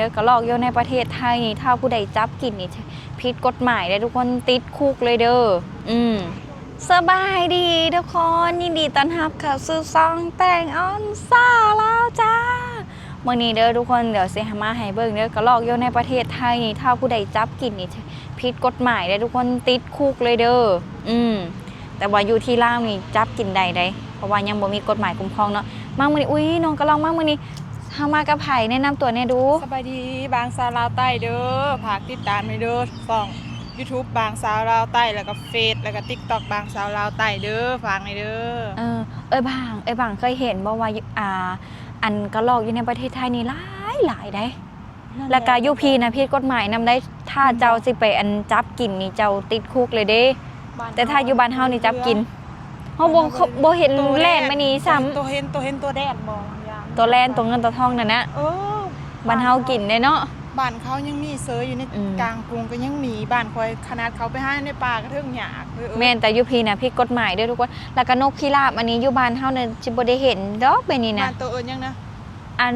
ເດີ ກະລອກຢູ່ໃນປະເທດໄທນີ້ ຖ້າຜູ້ໃດຈັບກິນນີ້ ຜິດກົດໝາຍເດີທຸກຄົນ ຕິດຄຸກເລີຍເດີ. ອືມ ສະບາຍດີທຸກຄົນ ຍິນດີຕ້ອນຮັບເຂົ້າສູ່ຊ່ອງແຕງອອນສາວລາວຈ້າ. ມື້ນີ້ເດີທຸກຄົນ ດຽວຊິມາໃຫ້ເບິ່ງເດີ ກະລອກຢູ່ໃນປະເທດໄທນີ້ ຖ້າຜູ້ໃດຈັບກິນນີ້ ຜິດກົດໝາຍເດີທຸກຄົນ ຕິດຄຸກເລີຍເດີ. ອືມ ແຕ່ວ່າຢູ່ທີ່ລາວນີ້ຈັບກິນໄດ້ເດ້ ເພາະວ່າຍັງບໍ່ມີກົດໝາຍຄຸ້ມຄອງເນາະ. ມາມື້ນີ້ ອຸ້ຍ ນ້ອງກະລອກມາມື້ນີ້ ເຮົາມາກັບໃຜ? ແນະນຳຕົວແດ່ດູ. ສະບາຍດີ ບາງສາວລາວໃຕ້ເດີ ຝາກຕິດຕາມແດ່ເດີ ຊ່ອງຢູທູບບາງສາວລາວໃຕ້ ແລ້ວກໍເຟສ ແລ້ວກໍຕິກຕັອກບາງສາວລາວໃຕ້ເດີ ຝາກແດ່ເດີ. ເອີ ເອື້ອຍບາງ ເອື້ອຍບາງເຄີຍເຫັນບໍ່ວ່າ ອ່າ ອັນກະລອກຢູ່ໃນປະເທດໄທນີ້ຫຼາຍໆໃດ໋ ແລ້ວກະຢູ່ພີ້ນະ ຜິດກົດໝາຍນຳໄດ໋ ຖ້າເຈົ້າຊິໄປອັນຈັບກິນນີ້ ເຈົ້າຕິດຄຸກເລີຍເດ້. ແຕ່ຖ້າຢູ່ບ້ານເຮົານີ້ຈັບກິນ ເຮົາບໍ່ ບໍ່ເຫັນແລ່ນມານີ້ຊ້ຳ. ໂຕເຫັນ ໂຕເຫັນໂຕແດນບໍ່? ໂຕແລ່ນ ໂຕເງິນໂຕທອງນັ້ນນະ. ເອີ ບ້ານເຮົາກິນເດ້ເນາະ ບ້ານເຂົາຍັງມີເຊີຍຢູ່ໃນ ອືມ ກາງກຸງກໍຍັງມີ. ບ້ານຂ້ອຍຂະໜາດເຂົ້າໄປຫາໃນປ່າກໍເຖິງຍາກເລີຍ. ແມ່ນ ແຕ່ຢູ່ພີ້ນະຜິດກົດໝາຍເດີທຸກຄົນ. ແລ້ວກໍນົກພິລາບອັນນີ້ຢູ່ບ້ານເຮົານີ້ຊິບໍ່ໄດ້ເຫັນດອກແບບນີ້ນະ. ບ້ານໂຕເອີ້ນຫຍັງນະ? ອັນ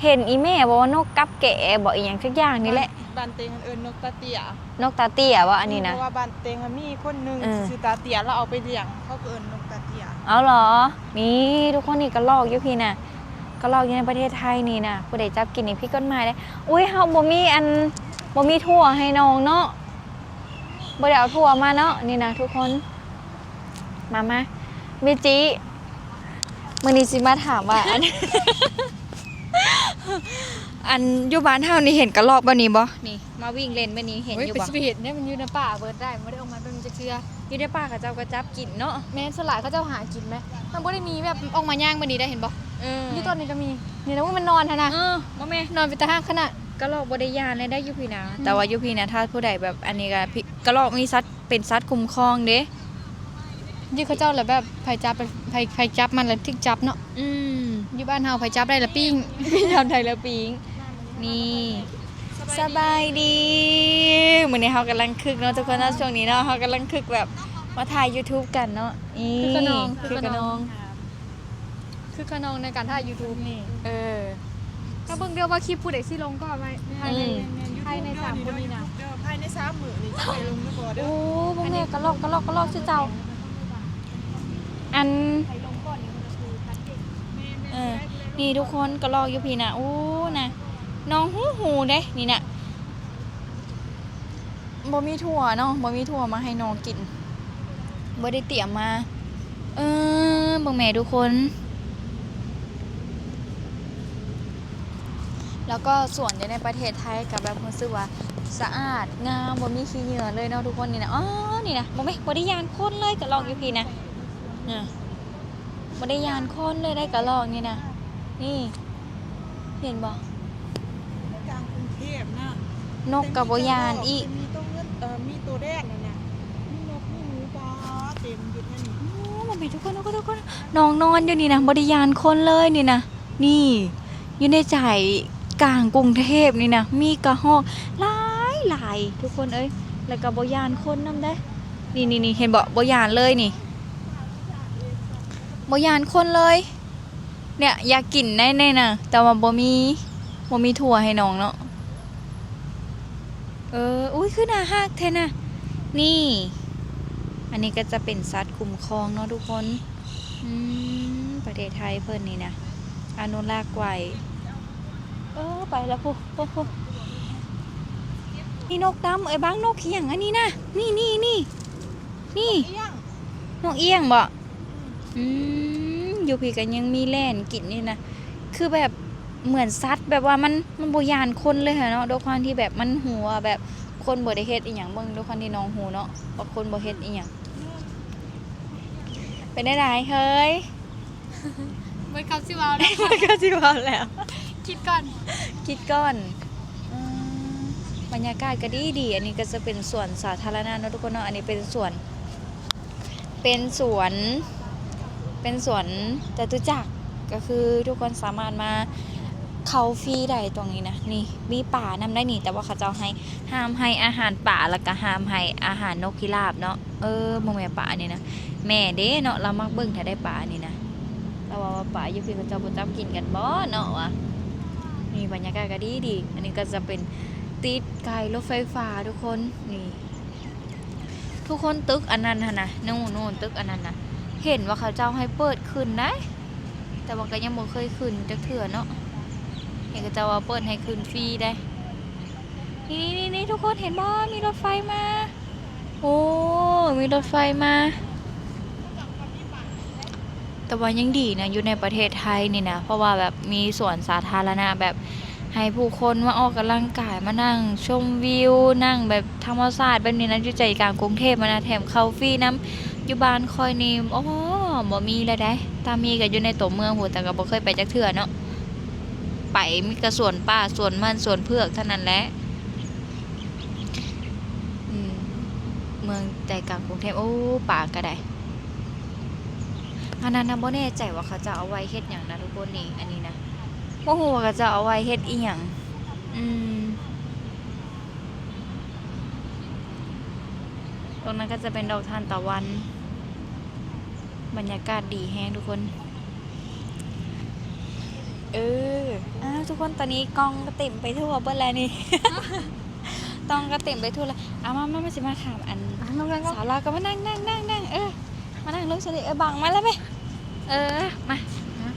ເຫັນອີ່ແມ່ເວົ້າວ່ານົກກັບແກບໍ ອີ່ຫຍັງຈັກຢ່າງນີ້ແຫຼະ. ບ້ານ ບ້ານເຕັງເອີ້ນນົກຕາເຕ້ຍ. ນົກຕາເຕ້ຍບໍ ອັນນີ້ນະ? ອືມ ເພາະວ່າບ້ານເຕັງມີຄົນໜຶ່ງ ເອີ ຊື່ຕາເຕ້ຍ ລາວເອົາໄປລ້ຽງ ເຂົາກໍເອີ້ນນົກຕາເຕ້ຍ. ເອົາເຫຼື? ນີ້ທຸກຄົນ ນີ້ກະລອກຢູ່ພີ້ນະ ກະລອກຢູ່ໃນປະເທດໄທນີ້ນະ ຜູ້ໃດຈັບກິນນີ້ຜິດກົດໝາຍເດ້. ອຸ້ຍ ເຮົາບໍ່ມີອັນ ບໍ່ມີຖົ່ວໃຫ້ນ້ອງເນາະ ບໍ່ໄດ້ເອົາຖົ່ວມາເນາະ. ນີ້ນະທຸກຄົນ ມາ ມາ ເມຈິ ມື້ນີ້ຊິມາຖາມວ່າ ອັນ ອັນຢູ່ບ້ານເຮົານີ້ເຫັນກະລອກແບບນີ້ບໍ່? ນີ້ ມາວິ່ງເລ່ນແບບນີ້ເຫັນຢູ່ບໍ່? ໂອ້ຍ ໄປຊິໄປເຫັນແນວ ມັນຢູ່ໃນປ່າເບີດໄດ໋ ມັນບໍ່ໄດ້ອອກມາແບບນີ້ຈັກເທື່ອ. ຢູ່ໃນປ່າເຂົາເຈົ້າກໍຈັບກິນເນາະ. ແມ່ນ ສ່ວນຫຼາຍເຂົາເຈົ້າຫາກິນແມ ມັນບໍ່ໄດ້ມີແບບອອກມາຍ່າງແບບນີ້ໄດ໋ ເຫັນບໍ່? ເອີ ຢູ່ຕົ້ນນີ້ກໍມີ ນີ້ນະ. ໂອ້ຍ ມັນນອນຫັ້ນນະ. ເອີ ບໍ່ແມ່ນ ນອນເປັນຕາຮັກຂະໜາດ. ກະລອກບໍ່ໄດ້ຢ້ານເລີຍໄດ໋ຢູ່ພີ້ນະ ອືມ ແຕ່ວ່າຢູ່ພີ້ນະ ຖ້າຜູ້ໃດແບບ ອັນນີ້ກໍ ກະລອກມີສັດ ເປັນສັດຄຸ້ມຄອງເດ້. ຢູ່ເຂົາເຈົ້າລະແບບໃຜຈັບ ໃຜ ໃຜຈັບມັນລະຖືກຈັບເນາະ. ອືມ ຢູ່ບ້ານເຮົາໃຜຈັບໄດ້ລະປີ້ງ ຈັບໄດ້ລະປີ້ງ. ນີ້ ສະບາຍດີ ມື້ນີ້ເຮົາກຳລັງຄຶກເນາະທຸກຄົນເນາະ. ຊ່ວງນີ້ເນາະ ເຮົາກຳລັງຄຶກແບບມາຖ່າຍຢູທູບກັນເນາະ. ນີ້ ຄຶກຂະນອງ ຄຶກຂະນອງ ຄຶກຂະນອງໃນການຖ່າຍຢູທູບນີ້. ເອີ ຖ້າເບິ່ງເດີ້ວ່າຄລິບຜູ້ໃດຊິລົງກ່ອນໄວ້ ພາຍໃນ ອືມ ພາຍໃນສາມມື້ນີ້ນະ ພາຍໃນສາມມື້ນີ້ຈະໄດ້ລົງຫຼືບໍ່ເດີ້. ໂອ້ ເບິ່ງແດ່ ກະລອກ ກະລອກ ກະລອກຊື່ເຈົ້າ. ອັນ ເອີ ນີ້ທຸກຄົນ ກະລອກຢູ່ພີ້ນະ. ໂອ້ ນະ ນ້ອງຮູ້ໆເດ້ນີ້ນະ. ບໍ່ມີຖົ່ວເນາະ ບໍ່ມີຖົ່ວມາໃຫ້ນ້ອງກິນ ບໍ່ໄດ້ຕຽມມາ. ເອີ ເບິ່ງແມ້ທຸກຄົນ ແລ້ວກໍສວນຢູ່ໃນປະເທດໄທກໍແບບຮູ້ສຶກວ່າສະອາດງາມ ບໍ່ມີຂີ້ເຫຍື້ອເລີຍເນາະທຸກຄົນ. ນີ້ນະ ອໍ ນີ້ນະ ບໍ່ແມ່ນ ບໍ່ໄດ້ຢ້ານຄົນເລີຍ ກະລອກຢູ່ພີ້ນະ. ນະ ບໍ່ໄດ້ຢ້ານຄົນເລີຍໄດ໋ ກະລອກນີ້ນະ. ນີ້ ເຫັນບໍ່? ໃນກາງກຸງເທບນະ ນົກກໍບໍ່ຢ້ານອີກ. ມີໂຕເງິນ ເອີ ມີໂຕແດນນັ້ນນະ ມີນົກ ມີໝູປ່າເຕັມຢູ່ແຖວນີ້. ໂອ້ ມັນເປັນທຸກຄົນ ທຸກຄົນ ທຸກຄົນ ນ້ອງນອນຢູ່ນີ້ນະ ບໍ່ໄດ້ຢ້ານຄົນເລີຍນີ້ນະ. ນີ້ ຢູ່ໃນໃຈກາງກຸງເທບນີ້ນະ ມີກະຮອກຫຼາຍໆ ທຸກຄົນເອີຍ ແລ້ວກໍບໍ່ຢ້ານຄົນນຳເດ້. ນີ້ໆໆ ເຫັນບໍ່? ບໍ່ຢ້ານເລີຍນີ້ ບໍ່ຢ້ານຄົນເລີຍ. ເນຍ ຢາກກິນໄດ້ແນ່ນະ ແຕ່ວ່າບໍ່ມີ ບໍ່ມີຖົ່ວໃຫ້ນ້ອງເນາະ. ເອີ ອຸ້ຍ ຄືໜ້າຮັກແທ້ນະ. ນີ້ ອັນນີ້ກໍຈະເປັນສັດຄຸ້ມຄອງເນາະທຸກຄົນ. ອືມ ປະເທດໄທເພິ່ນນີ້ນະ ອະນຸລັກໄວ້. ເອີ ໄປແລ້ວ ພຸ້ນ ພຸ້ນ ພຸ້ນ ມີນົກດຳ ເອີຍ ບາງນົກອີ່ຫຍັງອັນນີ້ນະ ນີ້ ນີ້ ນີ້ ນີ້ ນົກເອຍງ ນົກເອຍງບໍ? ອືມ ຢູ່ພີ້ກໍຍັງມີແລ່ນກິນຢູ່ນະ ຄືແບບເໝືອນສັດ ແບບວ່າມັນ ມັນບໍ່ຢ້ານຄົນເລີຍຫັ້ນເນາະ ດ້ວຍຄວາມທີ່ແບບມັນຮູ້ວ່າແບບຄົນບໍ່ໄດ້ເຮັດອີ່ຫຍັງ. ເບິ່ງ ດ້ວຍຄວາມທີ່ນ້ອງຮູ້ເນາະວ່າຄົນບໍ່ເຮັດອີ່ຫຍັງ. ເປັນແນວໃດເຮີ້ຍ? ເບິດຄຳຊິເວົ້າແລ້ວ ເບິດຄຳຊິເວົ້າແລ້ວ ຄິດກ່ອນ ຄິດກ່ອນ. ອືມ ບັນຍາກາດກໍດີໆ. ອັນນີ້ກໍຈະເປັນສວນສາທາລະນະເນາະທຸກຄົນເນາະ ອັນນີ້ເປັນສວນ ເປັນສວນ ເປັນສວນຈະຕຸຈັກ ກໍຄືທຸກຄົນສາມາດມາເຂົ້າຟຣີໄດ້ຕົງນີ້ນະ. ນີ້ມີປານຳໄດ໋ນີ້ ແຕ່ວ່າເຂົາເຈົ້າໃຫ້ ຫ້າມໃຫ້ອາຫານປາ ແລ້ວກໍຫ້າມໃຫ້ອາຫານນົກພິລາບເນາະ. ເອີ ເບິ່ງແມ້ປານີ້ນະ ແມ່ເດ້ເນາະ ລາວມັກເບິ່ງແທ້ໄດ໋ປານີ້ນະ. ລາວວ່າ ວ່າປາຢູ່ພີ້ເຂົາເຈົ້າບໍ່ຈັບກິນກັນບໍເນາະ ວ່າ. ນີ້ ນີ້ບັນຍາກາດກໍດີໆ. ອັນນີ້ກໍຈະເປັນຕິດໃກ້ລົດໄຟຟ້າທຸກຄົນ. ນີ້ ທຸກຄົນ ຕຶກອັນນັ້ນຫັ້ນນະ ໂນ່ນໆ ຕຶກອັນນັ້ນນະ ເຫັນວ່າເຂົາເຈົ້າໃຫ້ເປີດຂຶ້ນໄດ໋ ແຕ່ວ່າກໍຍັງບໍ່ເຄີຍຂຶ້ນຈັກເທື່ອເນາະ. ເຫັນເຂົາເຈົ້າວ່າເປີດໃຫ້ຂຶ້ນຟຣີໄດ໋. ນີ້ໆໆ ທຸກຄົນເຫັນບໍ່? ມີລົດໄຟມາ. ໂອ້ ມີລົດໄຟມາ. ແຕ່ວ່າຍັງດີນະ ຢູ່ໃນປະເທດໄທນີ້ນະ ເພາະວ່າແບບມີສວນສາທາລະນະ ແບບໃຫ້ຜູ້ຄົນມາອອກກຳລັງກາຍ ມານັ່ງຊົມວິວ ນັ່ງແບບທຳມະຊາດແບບນີ້ນະ ຢູ່ໃຈກາງກຸງເທບຫັ້ນນະ ແຖມເຂົ້າຟຣີນຳ. ຢູ່ບ້ານຂ້ອຍນີ້ ໂອ້ ບໍ່ມີແລ້ວໃດ໋ ຖ້າມີກໍຢູ່ໃນຕົວເມືອງພຸ້ນ ແຕ່ກໍບໍ່ເຄີຍໄປຈັກເທື່ອເນາະ. ໄປມີແຕ່ສວນປ່າ ສວນມັນ ສວນເຜືອກເທົ່ານັ້ນແຫຼະ. ອືມ ເມືອງໃຈກາງກຸງເທບ. ໂອ້ ປາກໍໄດ້. ອັນນັ້ນນະ ບໍ່ແນ່ໃຈວ່າເຂົາເຈົ້າເອົາໄວ້ເຮັດຫຍັງນະທຸກຄົນນີ້. ອັນນີ້ນະ ບໍ່ຮູ້ວ່າເຂົາເຈົ້າເອົາໄວ້ເຮັດອີ່ຫຍັງ. ອືມ ຕົງນັ້ນກໍຈະເປັນດອກທານຕະວັນ. ບັນຍາກາດດີແຮງທຸກຄົນ. ເອີ ອ້າວ ທຸກຄົນ ຕອນນີ້ກ່ອງກໍເຕັມໄປທົ່ວເບິດແລ້ວນີ້. ກ່ອງກໍເຕັມໄປທົ່ວແລ້ວ. ເອົາ ມາ ມາ ມາ ຊິມາຖາມອັນ ອ່ະ ນັ່ງໆ ສາວລາວກໍມານັ່ງ ນັ່ງ ນັ່ງ ນັ່ງ. ເອີ ມານັ່ງລົງຊະເດ. ເອີ ບັງ ມາແລ້ວເວີຍ. ເອີ ມາ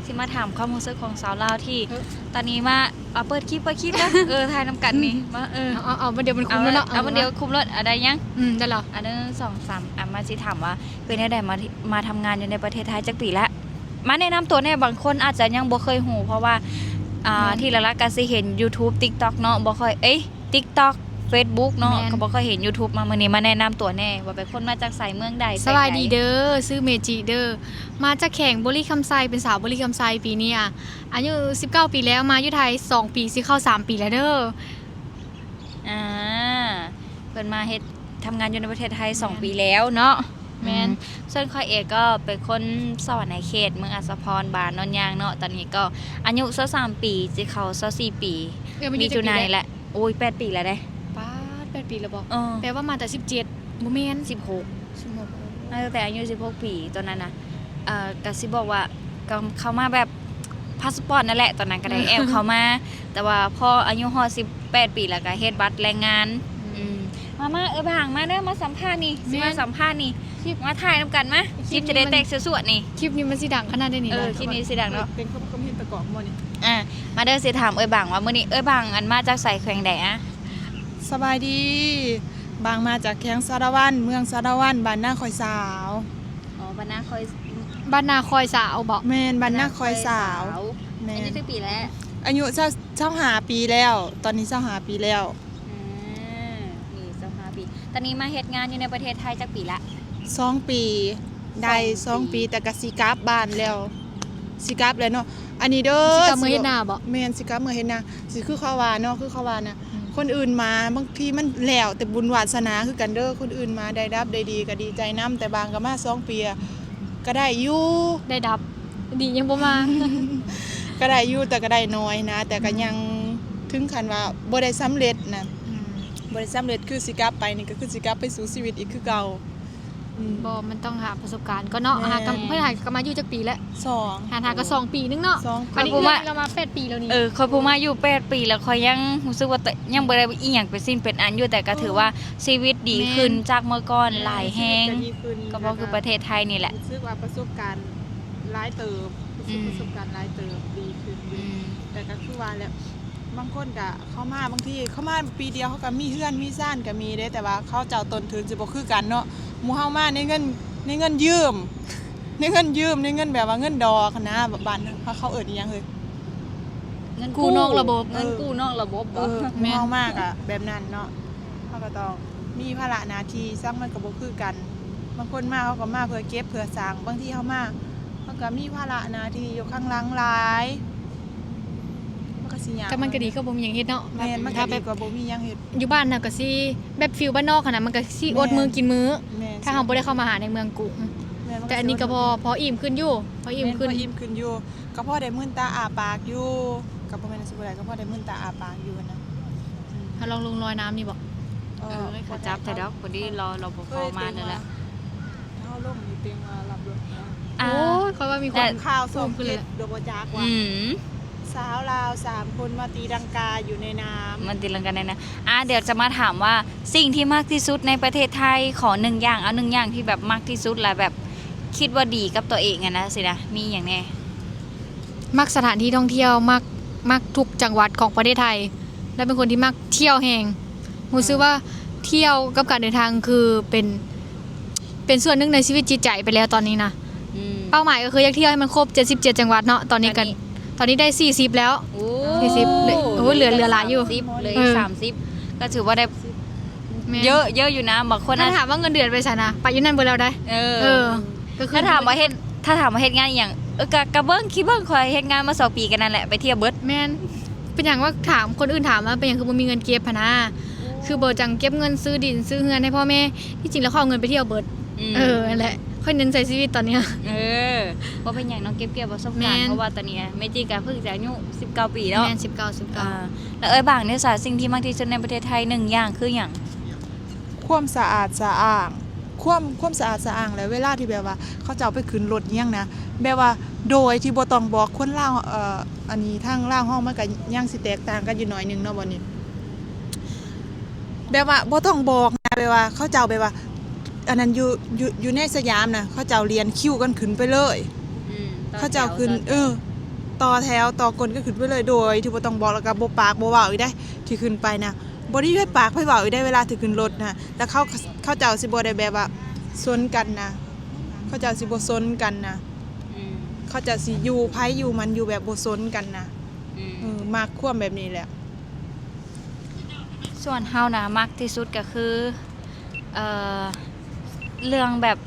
ຊິມາຖາມຄວາມຮູ້ສຶກຂອງສາວລາວທີ່ ເອີ ຕອນນີ້ມາ ເອົາ ເປີດຄລິບ ເປີດຄລິບນະ. ເອີ ຖ່າຍນຳກັນນີ້ ມາ. ເອີ ເອົາ ເອົາ ເອົາ ມັນດຽວມັນຄຸມແລ້ວເນາະ. ເອົາ ເອົາ ມັນດຽວຄຸມໂລດ. ເອົາ ໄດ້ຍັງ? ອືມ ໄດ້ແລ້ວ. ອັນ ໜຶ່ງ ສອງ ສາມ. ອາ ມາ ຊິຖາມວ່າ ເປັນແນວໃດ ມາ ມາທຳງານຢູ່ໃນປະເທດໄທຈັກປີແລ້ວ? ມາແນະນຳຕົວແດ່. ບາງຄົນອາດຈະຍັງບໍ່ເຄີຍຮູ້ ເພາະວ່າ ອ່າ ແມ່ນ ທີ່ຫຼາຍໆກໍຊິເຫັນຢູທູບ ຕິກຕັອກເນາະ ບໍ່ຄ່ອຍ ເອີຍ ຕິກຕັອກ ເຟສບຸກເນາະ. ແມ່ນ ກໍບໍ່ຄ່ອຍເຫັນຢູທູບ. ມາມື້ນີ້ມາແນະນຳຕົວແດ່ ວ່າເປັນຄົນມາຈາກໃສ ເມືອງໃດ ສະບາຍດີເດີ ຊື່ເມຈິເດີ ມາຈາກແຂວງບໍລິຄຳໄຊ ເປັນສາວບໍລິຄຳໄຊ. ປີນີ້ອາ ອາຍຸສິບເກົ້າປີແລ້ວ ມາຢູ່ໄທສອງປີ ຊິເຂົ້າສາມປີແລ້ວເດີ. ອ່າ ເພິ່ນມາເຮັດ ທຳງານຢູ່ໃນປະເທດໄທສອງ ແມ່ນ ປີແລ້ວເນາະ. ແມ່ນ ອືມ ສ່ວນຂ້ອຍເອງກໍເປັນຄົນສະຫວັນນະເຂດ ເມືອງອັດສະພອນ ບ້ານໂນນຍາງເນາະ. ຕອນນີ້ກໍອາຍຸຊາວສາມປີ ຊິເຂົ້າຊາວສີ່ປີ ເອີຍ ມາຢູ່ຈັກປີແລ້ວ? ມິຖຸນານີ້ແຫຼະ. ໂອ້ຍ ແປດປີແລ້ວເດ້. ປາດ ແປດປີແລ້ວບໍ? ເອີ ແປວ່າມາແຕ່ສິບເຈັດ ບໍ່ແມ່ນ ສິບຫົກ ສິບຫົກ ມາຕັ້ງແຕ່ອາຍຸສິບຫົກປີ. ຕອນນັ້ນນະ ເອີ ກໍຊິບອກວ່າ ກໍເຂົ້າມາແບບພາສປອດນັ້ນແຫຼະ ຕອນນັ້ນກໍໄດ້ແອບເຂົ້າມາ ແຕ່ວ່າພໍອາຍຸຮອດສິບແປດປີແລ້ວກໍເຮັດບັດແລງງານ. ອືມ ອືມ ມາໆ ເອີຍ ບາງ ມາເດີ ມາສຳພາດນີ້ ຊິມາສຳພາດນີ້. ມາຖ່າຍນຳກັນມາ. ຄລິບຈະໄດ້ແຕກສວດໆນີ້. ຄລິບນີ້ມັນຊິດັງຂະໜາດໃດນີ້? ເອີ ຄລິບນີ້ຊິດັງເນາະ. ເປັນຄວາມຄິດເຫັນປະກອບໝົດນີ້. ອ່າ ມາເດີ ຊິຖາມເອີຍບາງວ່າ ມື້ນີ້ເອີຍບາງ ອັນ ມາຈາກໃສ ແຂວງໃດອະ? ສະບາຍດີ ບາງມາຈາກແຂວງສາລະວັນ ເມືອງສາລະວັນ ບ້ານນາຄອຍສາວ. ອໍ ບ້ານນາຄອຍ ບ້ານນາຄອຍສາວບໍ? ແມ່ນ ບ້ານນາຄອຍສາວ. ແມ່ນ ອາຍຸຈັກປີແລ້ວ? ອາຍຸຊາວ ຊາວຫ້າປີແລ້ວ ຕອນນີ້ຊາວຫ້າປີແລ້ວ. ອືມ ນີ້ຊາວຫ້າປີ. ຕອນນີ້ມາເຮັດງານຢູ່ໃນປະເທດໄທຈັກປີລະ? ສອງປີ ໄດ້ສອງປີ ສອງປີ ແຕ່ກໍຊິກັບບ້ານແລ້ວ ຊິກັບແລ້ວເນາະ. ອັນນີ້ເດີ ຊິກັບເມືອເຮັດນາບໍ? ແມ່ນ ຊິກັບເມືອເຮັດນາ. ຊິຄືເຂົາວ່າເນາະ ຄືເຂົາວ່ານະ ອືມ ຄົນອື່ນມາ ບາງທີມັນແລ້ວແຕ່ບຸນວາສະໜາຄືກັນເດີ. ຄົນອື່ນມາໄດ້ດັບໄດ້ດີກໍດີໃຈນຳ ແຕ່ບາງກໍມາສອງປີ ກໍໄດ້ຢູ່ ໄດ້ດັບ ດີຍັງບໍ່ມາ. ກໍໄດ້ຢູ່ ແຕ່ກໍໄດ້ໜ້ອຍນະ ແຕ່ກໍຍັງ ອືມ ເຖິງຂັ້ນວ່າບໍ່ໄດ້ສຳເລັດນະ. ອືມ ບໍ່ໄດ້ສຳເລັດ ຄືຊິກັບໄປນີ້ ກໍຄືຊິກັບໄປສູ່ຊີວິດອີກຄືເກົ່າ. ອືມ ບໍ່ ມັນຕ້ອງຫາປະສົບການກ່ອນເນາະ. ແມ່ນ ຫາກັບ ເພິ່ນຫາກັບມາຢູ່ຈັກປີແລ້ວ? ສອງ ຫາ ຫາກໍສອງປີໜຶ່ງເນາະ. ສອງປີ. ບັດນີ້ເອື້ອຍລາວມາແປດປີແລ້ວນີ້. ເອີ ຂ້ອຍຜູ້ມາຢູ່ແປດປີແລ້ວ ຂ້ອຍຍັງຮູ້ສຶກວ່າ ຕ- ຍັງບໍ່ໄດ້ອີ່ຫຍັງເປັນສິ່ງເປັນອັນຢູ່ ແຕ່ກໍຖືວ່າ ໂອ້ ຊີວິດດີຂຶ້ນ ແມ່ນ ຈາກເມື່ອກ່ອນ ແມ່ນ ຫຼາຍແຮງ. ຊີວິດກໍດີຂຶ້ນ ກໍເພາະຄືປະເທດໄທນີ້ແຫຼະ. ຮູ້ສຶກວ່າປະສົບການຫຼາຍເຕີບ ອືມ ປະສົບປະສົບການຫຼາຍເຕີບ ດີຂຶ້ນຢູ່. ອືມ ແຕ່ກໍຄືວ່າແຫຼະ ບາງຄົນກໍເຂົ້າມາ ບາງທີເຂົ້າມາປີດຽວ ເຂົາກໍມີເຮືອນມີຊານກໍມີເດ້ ແຕ່ວ່າເຂົາເຈົ້າຕົ້ນທຶນຊິບໍ່ຄືກັນເນາະ. ໝູ່ເຮົາມາໃນເງິນ ໃນເງິນຢືມ ໃນເງິນຢືມ ໃນເງິນແບບວ່າເງິນດອກຫັ້ນນະ. ບ້ານເຮົາ ເຂົາເອີ້ນອີ່ຫຍັງເຮີ້ຍ? ເງິນກູ້ ກູ້ນອກລະບົບ. ເອີ ເງິນກູ້ນອກລະບົບບໍ? ເອີ ໝູ່ເຮົາມາກໍແບບນັ້ນເນາະ. ເຮົາກໍຕ້ອງມີພາລະໜ້າທີ່ ສັງມັນກໍບໍ່ຄືກັນ. ບາງຄົນມາ ເຂົາກໍມາເພື່ອເກັບເພື່ອສ້າງ ບາງທີເຮົາມາ ເຮົາກໍມີພາລະໜ້າທີ່ຢູ່ຂ້າງຫຼັງຫຼາຍ ມັນກໍຊິຍາກ. ກໍມັນກໍດີກວ່າບໍ່ມີຫຍັງເຮັດເນາະ. ແມ່ນ ມັນກໍດີກວ່າບໍ່ມີຫຍັງເຮັດ. ຢູ່ບ້ານເຮົາກໍຊິແບບຟີລບ້ານນອກຫັ້ນນະ ມັນກໍຊິອົດມື້ກິນມື້ ແມ່ນ ຖ້າເຮົາບໍ່ໄດ້ເຂົ້າມາຫາໃນເມືອງກຸງ. ແມ່ນ ແຕ່ອັນນີ້ກໍພໍ ພໍອີ່ມຂຶ້ນຢູ່ ພໍອີ່ມຂຶ້ນ ແມ່ນ ພໍອີ່ມຂຶ້ນຢູ່. ກໍພໍໄດ້ມື່ນຕາອ້າປາກຢູ່ ກໍບໍ່ແມ່ນວ່າຊິບໍ່ໄດ້ ກໍພໍໄດ້ມື່ນຕາອ້າປາກຢູ່ຫັ້ນນະ. ອືມ ເຮົາລອງລົງລອຍນ້ຳນີ້ບໍ? ເອີ ເອີ ເຂົາຈັບແທ້ດອກ ພໍດີລໍ ລໍ ພໍມານັ້ນແຫຼະ. ເຮົາລົງນີ້ເຕັງວ່າລັບລົດ. ອ່າ ໂອ້ຍ ຂ້ອຍວ່າມີຄົນ ຂ່າວຊ່ອງເຈັດ ໂດບໍ່ຈັກວ່າ ອືມ ສາວລາວສາມຄົນມາຕີລັງກາຢູ່ໃນນ້ຳ ມັນຕີລັງກາແນ່ນະ. ອ່າ ດຽວຈະມາຖາມວ່າ ສິ່ງທີ່ມັກທີ່ສຸດໃນປະເທດໄທ ຂໍໜຶ່ງຢ່າງ ເອົາໜຶ່ງຢ່າງທີ່ແບບມັກທີ່ສຸດ ແລະ ແບບຄິດວ່າດີກັບຕົວເອງຫັ້ນນະ ຊີ້ນະ ມີຫຍັງແນ່? ມັກສະຖານທີ່ທ່ອງທ່ຽວ ມັກ ມັກທຸກຈັງຫວັດຂອງປະເທດໄທ ແລະ ເປັນຄົນທີ່ມັກທ່ຽວແຮງ. ຮູ້ສຶກວ່າທ່ຽວກັບການເດີນທາງຄືເປັນ ເປັນສ່ວນໜຶ່ງໃນຊີວິດຈິດໃຈໄປແລ້ວຕອນນີ້ນະ. ອືມ ເປົ້າໝາຍກໍຄືຢາກທ່ຽວໃຫ້ມັນຄົບເຈັດສິບເຈັດຈັງຫວັດເນາະ. ຕອນນີ້ກໍ ຕອນນີ້ ຕອນນີ້ໄດ້ສີ່ສິບແລ້ວ. ໂອ້ ສີ່ສິບ ໂອ້ ເຫຼືອ ເຫຼືອຫຼາຍຢູ່ ສາມສິບ ເຫຼືອອີກ ເອີ ສາມສິບ ກໍຖືວ່າໄດ້ ແມ່ນ ເຍອະ ເຍອະຢູ່ນະ. ບາງຄົນ ຖ້າຖາມວ່າເງິນເດືອນໄປໃສນະ ໄປຢູ່ນັ້ນເບິດແລ້ວໃດ໋. ເອີ ເອີ ກໍຄື ຖ້າຖາມວ່າເຮັດ ຖ້າຖາມວ່າເຮັດງານອີ່ຫຍັງ ເອີ ກະ ກະເບິ່ງ ຄິດເບິ່ງ ຂ້ອຍເຮັດງານມາສອງປີ ກໍນັ້ນແຫຼະ ໄປທ່ຽວເບິດ. ແມ່ນ ເປັນຫຍັງວ່າ ຖາມຄົນອື່ນ ຖາມວ່າເປັນຫຍັງຄືບໍ່ມີເງິນເກັບຫັ້ນນະ ຄືບໍ່ຈັ່ງເກັບເງິນຊື້ດິນຊື້ເຮືອນໃຫ້ພໍ່ແມ່. ທີ່ຈິງແລ້ວຂ້ອຍເອົາເງິນໄປທ່ຽວເບິດ. ອືມ ເອີ ນັ້ນແຫຼະ ຂ້ອຍເນັ້ນໃຊ້ຊີວິດຕອນນີ້. ເອີ ບໍ່ເປັນຫຍັງເນາະ ເກັບກ່ຽວປະສົບການ. ແມ່ນ ເພາະວ່າຕອນນີ້ແມ່ຈິກະເພິ່ງຈະອາຍຸສິບເກົ້າປີເນາະ. ແມ່ນ ສິບເກົ້າ ສິບເກົ້າ. ອ່າ ແລ້ວເອື້ອຍບາງເດຊະ ສິ່ງທີ່ມັກທີ່ສຸດໃນປະເທດໄທໜຶ່ງຢ່າງຄືຫຍັງ? ຄວາມສະອາດສະອ້າງ ຄວາມ ຄວາມສະອາດສະອ້າງ ແລະ ເວລາທີ່ແບບວ່າເຂົາເຈົ້າໄປຂຶ້ນລົດອີ່ຫຍັງນະ ແບບວ່າໂດຍທີ່ບໍ່ຕ້ອງບອກຄົນລາວ ເອີ ອັນນີ້ທາງລາວເຮົາມັນກະຍັງຊິແຕກຕ່າງກັນຢູ່ໜ້ອຍໜຶ່ງເນາະ ບ່ອນນີ້ ແບບວ່າບໍ່ຕ້ອງບອກນະ ແບບວ່າເຂົາເຈົ້າແບບວ່າ ອັນນັ້ນຢູ່ ຢູ່ ຢູ່ໃນສະຫຍາມນະ ເຂົາເຈົ້າລຽນຄິວກັນຂຶ້ນໄປເລີຍ. ອືມ ເຂົາເຈົ້າຂຶ້ນ ຕໍ່ແຖວ ເອີ ຕໍ່ແຖວຕໍ່ກົ້ນກັນຂຶ້ນໄປເລີຍ ໂດຍທີ່ບໍ່ຕ້ອງບອກ ແລ້ວກໍບໍ່ປາກບໍ່ເວົ້າອີກເດ້ ທີ່ຂຶ້ນໄປນະ ບໍ່ໄດ້ໃຫ້ປາກໃຜເວົ້າອີກເດ້ ເວລາທີ່ຂຶ້ນລົດນະ. ແລ້ວເຂົາ ເຂົາເຈົ້າຊິບໍ່ໄດ້ແບບວ່າສົນກັນນະ ເຂົາເຈົ້າຊິບໍ່ສົນກັນນະ. ອືມ ເຂົາເຈົ້າຊິຢູ່ໃຜຢູ່ມັນຢູ່ ແບບບໍ່ສົນກັນນະ. ອືມ ເອີ ມັກຄວາມແບບນີ້ແຫຼະ. ສ່ວນເຮົານະ ມັກທີ່ສຸດກໍຄື ເອີ ເລື່ອງແບບ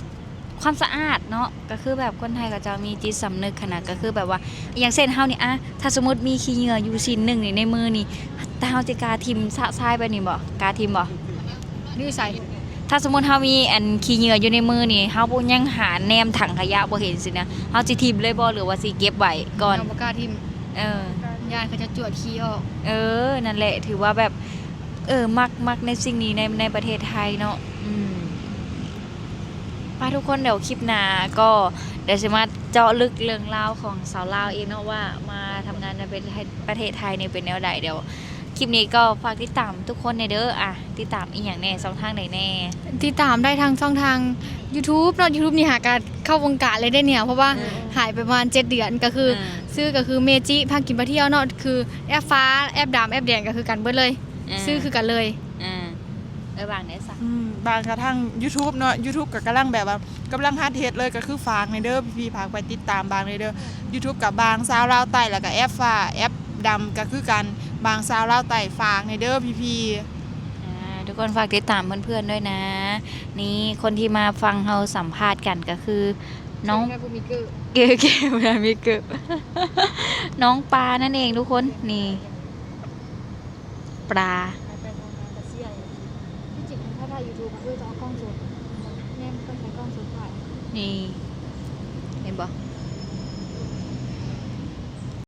ຄວາມສະອາດເນາະ ກໍຄືແບບຄົນໄທເຂົາເຈົ້າມີຈິດສຳນຶກຫັ້ນນະ ກໍຄືແບບວ່າ ຢ່າງເຊັ່ນເຮົານີ້ ອາ ຖ້າສົມມຸດມີຂີ້ເຫຍື້ອຢູ່ຊິ້ນໜຶ່ງນີ້ໃນມືນີ້ ແຕ່ເຮົາຊິກ້າຖິ້ມຊະຊາຍແບບນີ້ບໍ່? ກ້າຖິ້ມບໍ່? ຢູ່ໃສ? ຖ້າສົມມຸດເຮົາມີອັນຂີ້ເຫຍື້ອຢູ່ໃນມືນີ້ ເຮົາບໍ່ຍັງຫາແນມຖັງຂະຫຍະບໍ່ເຫັນຊີ້ນະ ເຮົາຊິຖິ້ມເລີຍບໍ່ ຫຼືວ່າຊິເກັບໄວ້ກ່ອນ? ເຮົາບໍ່ກ້າຖິ້ມ. ເອີ ຢ້ານເຂົາຈະຈວດຂີ້ອອກ. ເອີ ນັ້ນແຫຼະ ຖືວ່າແບບ ເອີ ມັກ ມັກໃນສິ່ງນີ້ໃນ ໃນປະເທດໄທເນາະ. ອືມ ໄປທຸກຄົນ ດຽວຄລິບໜ້າກໍ ດຽວຊິມາເຈາະເລິກເລື່ອງລາວຂອງສາວລາວເອງເນາະ ວ່າມາທຳງານໃນປະເທດ ປະເທດໄທນີ້ເປັນແນວໃດ. ດຽວຄລິບນີ້ກໍຝາກຕິດຕາມທຸກຄົນແດ່ເດີ. ອ່າ ຕິດຕາມອີ່ຫຍັງແດ່? ຊ່ອງທາງໃດແດ່? ຕິດຕາມໄດ້ທາງຊ່ອງທາງຢູທູບເນາະ. ຢູທູບນີ້ຫາກະເຂົ້າວົງການເລີຍເດ້ນີ້ ເພາະວ່າ ເອີ ຫາຍໄປປະມານເຈັດເດືອນ ກໍຄື ເອີ ຊື່ກໍຄືເມຈິ ພາກິນພາທ່ຽວເນາະ ຄືແອັບຟ້າ ແອັບດຳ ແອັບແດງ ກໍຄືກັນເບິດເລີຍ. ອ່າ ຊື່ຄືກັນເລີຍ. ອ່າ ເອີ ບາງເດ້ຊະ? ອືມ ບາງກະທາງຢູທູບເນາະ ຢູທູບກະກຳລັງແບບວ່າ ກຳລັງຫັດເຮັດເລີຍ ກະຄືຝາກແດ່ເດີພີ່ໆ ຝາກໄປຕິດຕາມບາງແດ່ເດີ. ຢູທູບກະບາງຊາວລາວໃຕ້ ແລ້ວກະແອັບຟ້າ ແອັບດຳກະຄືກັນ ບາງຊາວລາວໃຕ້ ຝາກແດ່ເດີພີ່ໆ. ອ່າ ທຸກຄົນຝາກຕິດຕາມເພື່ອນໆດ້ວຍນະ. ນີ້ ຄົນທີ່ມາຟັງເຮົາສຳພາດກັນກະຄືນ້ອງ ເກມ ເກມ ເກມ ນ້ອງປານັ້ນເອງທຸກຄົນ. ນີ້ ປາ ໄປໆມາໆກະເສຍອີກ. ທີ່ຈິງຖ້າຖ່າຍຢູທູບ ເອີ ຕ້ອງເອົາກ້ອງສົດ ແນມຕ້ອງໃຊ້ກ້ອງສົດຖ່າຍ. ນີ້ ເຫັນບໍ່?